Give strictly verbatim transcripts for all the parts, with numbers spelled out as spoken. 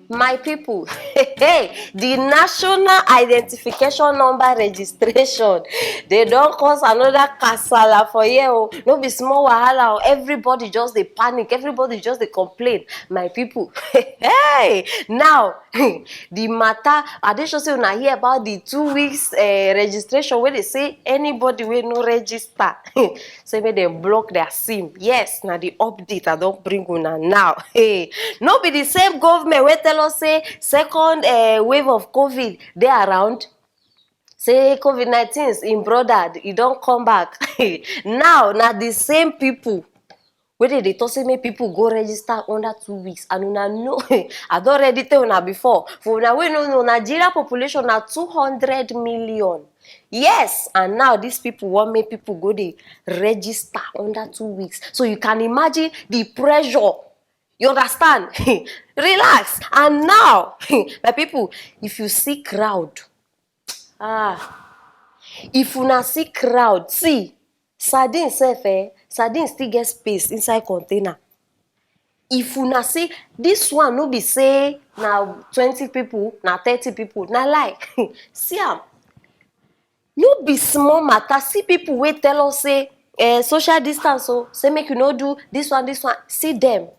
My people, hey, the national identification number registration, they don cause another kasala for here o. No be small wahala o. Everybody just dey panic, everybody just dey complain. My people, hey, now the matter, I dey sure say una hear about the two weeks uh, registration where they say anybody wey no register, say make dem block their sim. Yes, na the update I don bring una now. Hey, no be the same government wey tell us say second uh, wave of covid dey around, say covid nineteen in brother e don come back. Now na the same people wey dey dey talk say make people go register under two weeks, and una know, I don already tell una before, for una wey no know, nigeria population na two hundred million. Yes, and now these people wan make people go dey register under two weeks, so you can imagine the pressure. You understand? Relax. And now, my people, if you see crowd, ah, if una see crowd, see, sardine sef, eh, sardine still get space inside container. If una see, this one no be say na twenty people, na thirty people, na lie. See am. No be small matter. See people wey tell us say eh, social distance o, say make you no do this one, this one. See them,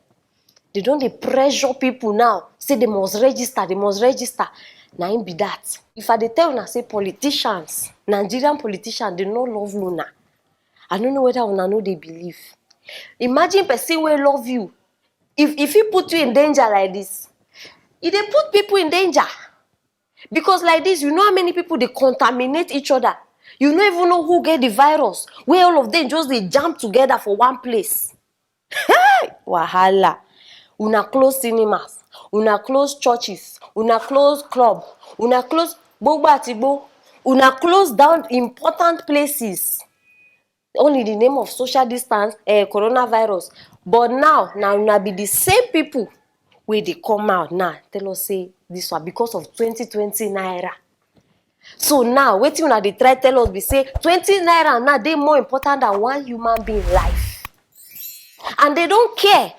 they don dey pressure people now, say they must register, they must register. Na im be that. If I dey tell una say politicians, nigerian politicians, they no love una, I no know whether una no dey believe. Imagine person wey love you, if if he put you in danger like this, e dey put people in danger. Because like this, you know how many people dey contaminate each other? You no even know who get the virus, wey all of them just dey jam together for one place. Hey, wahala. Una close cinemas, una close churches, una close club, una close gbogbo atigbo, una close down important places, all in the name of social distance, eh, coronavirus. But now, na una be the same people wey dey come out now tell us say this one because of twenty twenty naira. So now, wetin una dey try tell us be say twenty naira now dey more important than one human being life. And they don't care.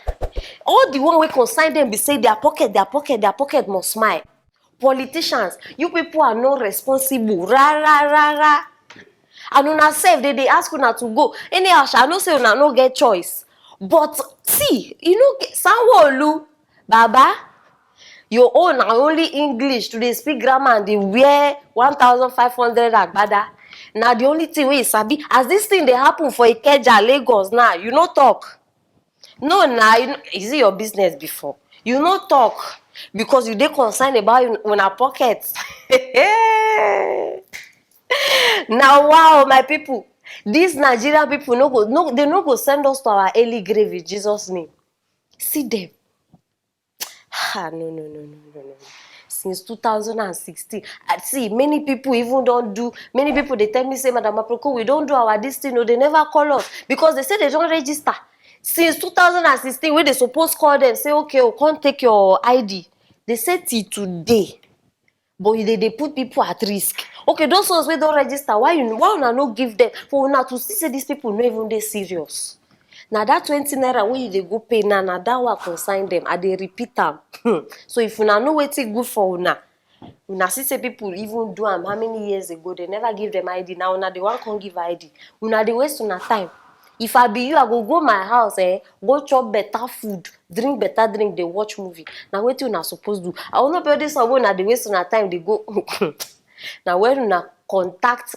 All the one wey concern them be say their pocket, their pocket, their pocket must smile. Politicians, you people are not responsible. Ra, ra, ra, ra. And una sef, they, they ask una to go. Anyhow, sha, I know say una no get choice. But see, you know, Sanwo-Olu, Baba, your own na only English to dey speak grammar and dey wear one thousand five hundred agbada. Na the only thing wey you sabi. As this thing dey happen for Ikeja, Lagos now, you no talk. No, na, you no, is it your business before? You no talk because you dey concerned about un- una pocket. Now, wow, my people, these Nigerian people no go, no, they no go send us to our early grave in Jesus' name. See them. Ah, no, no, no, no, no, no. Since two thousand and sixteen, I see many people even don't do, many people they tell me, say, Madam Aproko, we don't do our this thing, no, they never call us because they say they don't register. Since two thousand and sixteen, when they suppose call them, say, okay, oh, come take your I D. They say till today. But they, they put people at risk. Okay, those ones wey don register, why you why una no give them? For una to see say these people no even dey serious. Na that twenty naira wey you dey go pay now, na that one concern them. I dey repeat am. So if una know wetin good for una, una see say people even do am how many years ago, they never give them I D. Now una dey wan come give I D. Una dey waste una time. If I be you, I go go my house, eh, go chop better food, drink better drink, dey watch movie. Na wetin una suppose do. I will not be all this one wey una dey waste una time dey go. Na when una contact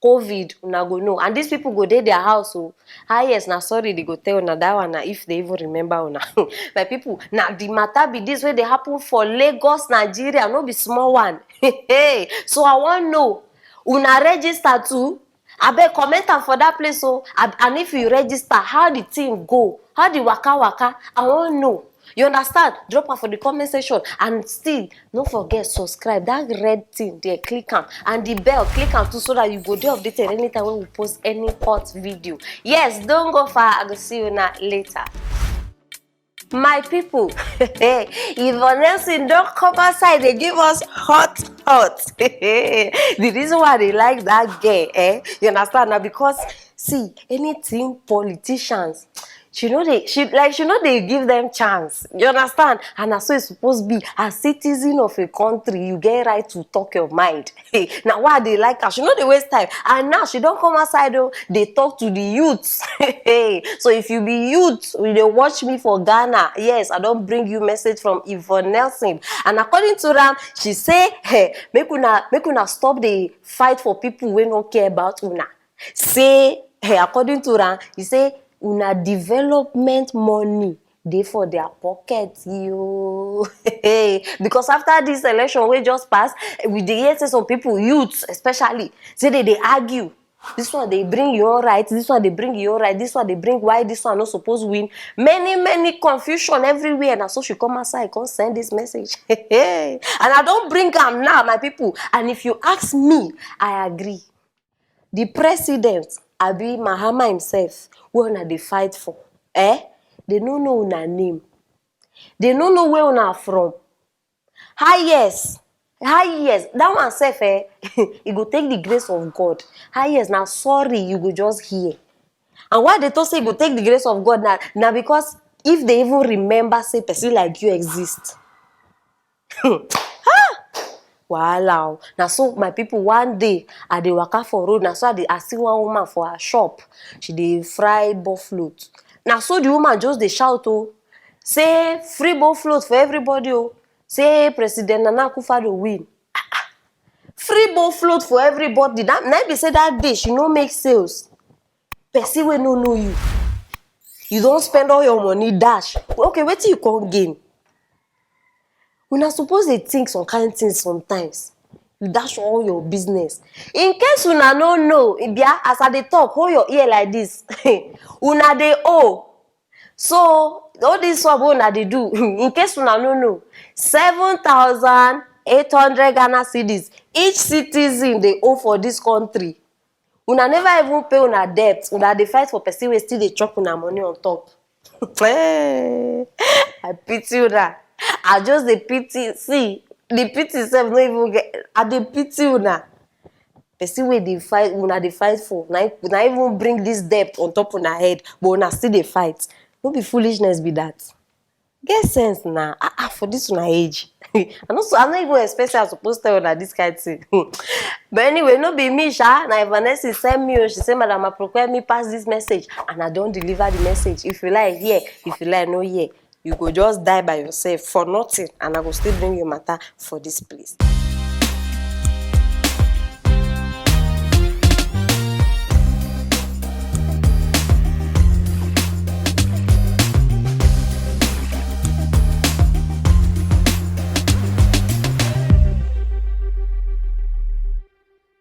covid, una go know. And these people go dey their house o. Highest na sorry they go tell una that one na if they even remember una. My people, na the matter be this wey dey happen for Lagos, Nigeria, no be small one. Hey, so I wan know, una register too? Abeg comment am for that place o. Ab- And if you register, how the thing go? How the waka waka? I wan know. You understand? Drop am for the comment section and still no forget subscribe. That red thing there, click am, and the bell, click am too, so that you go dey updated anytime when we post any hot video. Yes, don't go far. I go see you now later. My people, if Nelson don't come outside, they give us hot, hot. The reason why they like that girl, eh? You understand now? Because see, anything politicians, She no dey, she, like, she no dey give them chance. You understand? And na so e suppose be. As citizen of a country, you get right to talk your mind. Hey, na why I dey like her. She no dey waste time. And now she don come outside o, dey talk to the youths. Hey, so if you be youth, you dey watch me for Ghana, yes, I don bring you message from Yvonne Nelson. And according to am, she say, hey, make una, make una stop dey fight for people wey no care about una. Say, hey, according to am, he say, una development money dey for their pocket, yo. Because after this election wey just pass, we dey hear say some people, youths especially, say they dey argue. This one dey bring your right, this one dey bring your right, this one dey bring why this one no suppose win. Many, many confusion everywhere. Na so she come outside, come send this message. And I don bring am now, my people. And if you ask me, I agree. The president, abi Mahama himself, wey una dey fight for, eh? They no know una name. They no know where una from. Highest, highest, that one sef, eh? E go take the grace of God. Highest, na sorry you go just hear. And why they talk say e go take the grace of God na, na because if they even remember say person like you exist. Wahala o. Na so, my people, one day I dey waka for road, na so I dey, I see one woman for her shop. She dey fry ball float. Na so the woman just dey shout o, say free ball float for everybody o, say President Nana Akufo-Addo win. Ah, ah. Free ball float for everybody. That, na be say that day she no make sales. Person wey no know you, you don spend all your money dash. Okay, wetin you come gain? Una suppose dey think some kind things sometimes. You dash all your business. In case una no know, e bia, as I dey talk, hold your ear like this. Una dey owe. So all this one wey una dey do, in case una no know, seven thousand eight hundred Ghana cedis each citizen dey owe for this country. Una never even pay una debt, una dey fight for person wey still dey chop una money on top. Eh, I pity una. I just dey pity. See, the pity sef no even get. I dey pity una. Person wey dey fight, una dey fight for, na, na even bring this debt on top una head, but una still dey fight. No be foolishness be that? Get sense na. Ah, ah, for this una age. I no, so I no even expect say I suppose tell una this kind thing. But anyway, no be me sha. Na Vanessa send me o. She say, "Madam Aproko, help me pass this message," and I don deliver the message. If you like, hear. If you like, no hear. You go just die by yourself for nothing, and I go still bring your matter for this place.